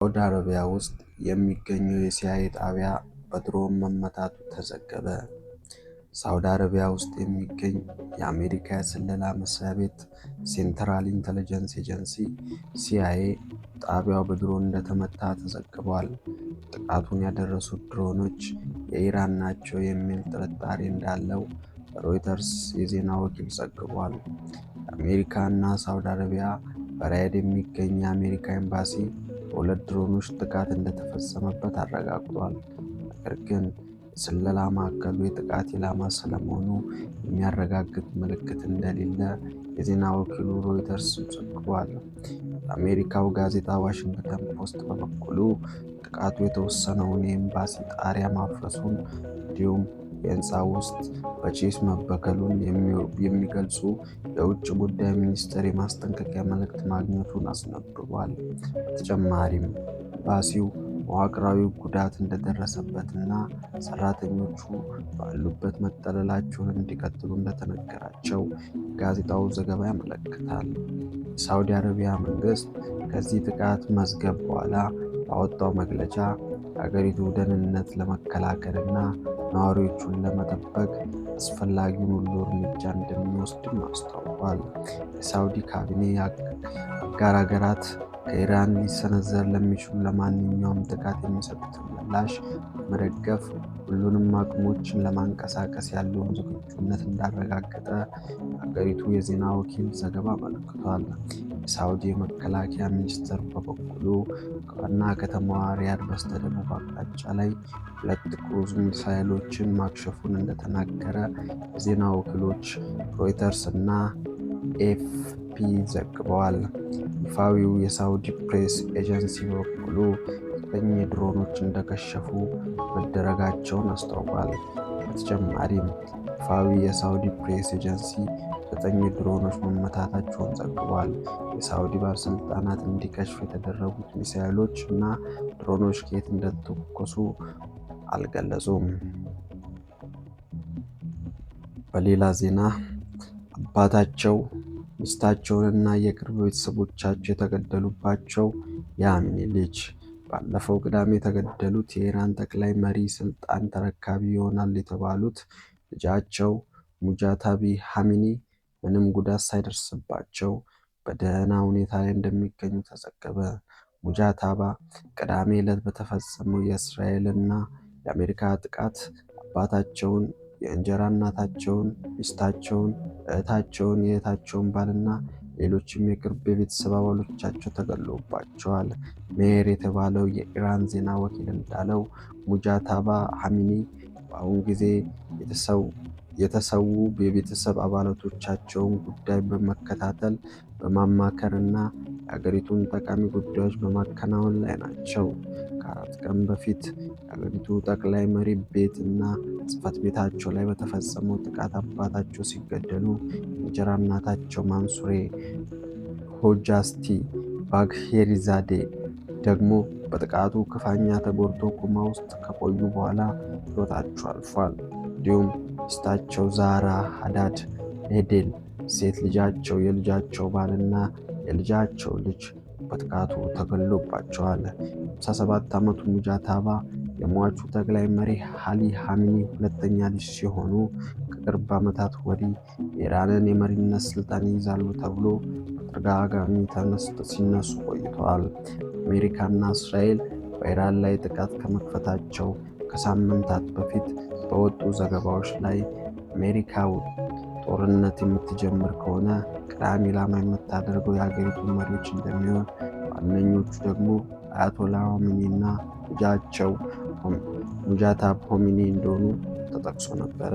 ሳውዲ አረቢያ ውስጥ የሚገኘው የሲአይኤ ጣቢያ በድሮን መመታቱ ተዘገበ። ሳውዲ አረቢያ ውስጥ የሚገኝ የአሜሪካ የስለላ መስሪያ ቤት ሴንትራል ኢንተለጀንስ ኤጀንሲ (ሲአይኤ) ጣቢያው በድሮን እንደተመታ ተዘግቧል። ጥቃቱን ያደረሱት ድሮኖች የኢራን ናቸው የሚል ጥርጣሬ እንዳለው ሮይተርስ የዜና ወኪል ዘግቧል። የአሜሪካ እና ሳውዲ አረቢያ በሪያድ የሚገኝ የአሜሪካ ኤምባሲ በሁለት ድሮኖች ጥቃት እንደተፈጸመበት አረጋግጧል። ነገር ግን የስለላ ማዕከሉ የጥቃት ኢላማ ስለመሆኑ የሚያረጋግጥ ምልክት እንደሌለ የዜና ወኪሉ ሮይተርስ ዘግቧል። የአሜሪካው ጋዜጣ ዋሽንግተን ፖስት በበኩሉ ጥቃቱ የተወሰነውን የኤምባሲ ጣሪያ ማፍረሱን እንዲሁም የህንፃው ውስጥ በጭስ መበከሉን የሚገልጹ የውጭ ጉዳይ ሚኒስቴር የማስጠንቀቂያ መልእክት ማግኘቱን አስነብቧል። በተጨማሪም ኤምባሲው መዋቅራዊ ጉዳት እንደደረሰበትና ሰራተኞቹ ባሉበት መጠለላቸውን እንዲቀጥሉ እንደተነገራቸው የጋዜጣው ዘገባ ያመለክታል። የሳውዲ አረቢያ መንግስት ከዚህ ጥቃት መዝገብ በኋላ ባወጣው መግለጫ የአገሪቱ ደህንነት ለመከላከልና ነዋሪዎቹን ለመጠበቅ አስፈላጊውን ሁሉ እርምጃ እንደሚወስድም አስታውቋል። የሳውዲ ካቢኔ አጋር አገራት ከኢራን ሊሰነዘር ለሚችሉ ለማንኛውም ጥቃት የሚሰጡትን ምላሽ በመደገፍ ሁሉንም አቅሞችን ለማንቀሳቀስ ያለውን ዝግጁነት እንዳረጋገጠ የአገሪቱ የዜና ወኪል ዘገባ አመልክቷል። የሳውዲ የመከላከያ ሚኒስቴር በበኩሉ ከዋና ከተማዋ ሪያድ በስተደቡብ አቅጣጫ ላይ ሁለት ክሩዝ ሚሳይሎችን ማክሸፉን እንደተናገረ የዜና ወኪሎች ሮይተርስ እና ኤኤፍፒ ዘግበዋል። ይፋዊው የሳውዲ ፕሬስ ኤጀንሲ በበኩሉ 9 ድሮኖች እንደከሸፉ መደረጋቸውን አስታውቋል። በተጨማሪም ይፋዊ የሳውዲ ፕሬስ ኤጀንሲ 9 ድሮኖች መመታታቸውን ዘግቧል። የሳውዲ ባለስልጣናት እንዲከሽፍ የተደረጉት ሚሳይሎች እና ድሮኖች ከየት እንደተተኮሱ አልገለጹም። በሌላ ዜና አባታቸው፣ ሚስታቸውንና የቅርብ ቤተሰቦቻቸው የተገደሉባቸው የኻሜኒ ልጅ ባለፈው ቅዳሜ የተገደሉት የኢራን ጠቅላይ መሪ ስልጣን ተረካቢ ይሆናል የተባሉት ልጃቸው ሙጅታባ ኻሜኒ ምንም ጉዳት ሳይደርስባቸው በደህና ሁኔታ ላይ እንደሚገኙ ተዘገበ። ሙጅታባ ቅዳሜ ዕለት በተፈጸመው የእስራኤልና የአሜሪካ ጥቃት አባታቸውን፣ የእንጀራ እናታቸውን፣ ሚስታቸውን፣ እህታቸውን፣ የእህታቸውን ባልና ሌሎችም የቅርብ የቤተሰብ አባሎቻቸው ተገድለውባቸዋል። ሜሄር የተባለው የኢራን ዜና ወኪል እንዳለው ሙጅታባ ኻሜኒ በአሁኑ ጊዜ የተሰዉ የቤተሰብ አባላቶቻቸውን ጉዳይ በመከታተል፣ በማማከር እና የአገሪቱን ጠቃሚ ጉዳዮች በማከናወን ላይ ናቸው። ከ4 ቀን በፊት የአገሪቱ ጠቅላይ መሪ ቤት እና ጽሕፈት ቤታቸው ላይ በተፈጸመው ጥቃት አባታቸው ሲገደሉ የእንጀራ እናታቸው ማንሱሬ ሆጃስቲ ባግሄሪዛዴ ደግሞ በጥቃቱ ክፉኛ ተጎድተው ኮማ ውስጥ ከቆዩ በኋላ ሕይወታቸው አልፏል። እንዲሁም ሚስታቸው ዛህራ ሀዳድ ኤዴል፣ ሴት ልጃቸው፣ የልጃቸው ባልና የልጃቸው ልጅ በጥቃቱ ተገድሎባቸዋል። የ57 ዓመቱ ሙጅታባ የሟቹ ጠቅላይ መሪ አሊ ኻሜኒ ሁለተኛ ልጅ ሲሆኑ ከቅርብ ዓመታት ወዲህ የኢራንን የመሪነት ስልጣን ይይዛሉ ተብሎ በተደጋጋሚ ሲነሱ ቆይተዋል። አሜሪካና እስራኤል በኢራን ላይ ጥቃት ከመክፈታቸው ከሳምንታት በፊት በወጡ ዘገባዎች ላይ አሜሪካ ጦርነት የምትጀምር ከሆነ ቀዳሚ ኢላማ የምታደርገው የሀገሪቱ መሪዎች እንደሚሆን፣ ዋነኞቹ ደግሞ አያቶላ ኻሜኒ እና ልጃቸው ሙጅታባ ኻሜኒ እንደሆኑ ተጠቅሶ ነበረ።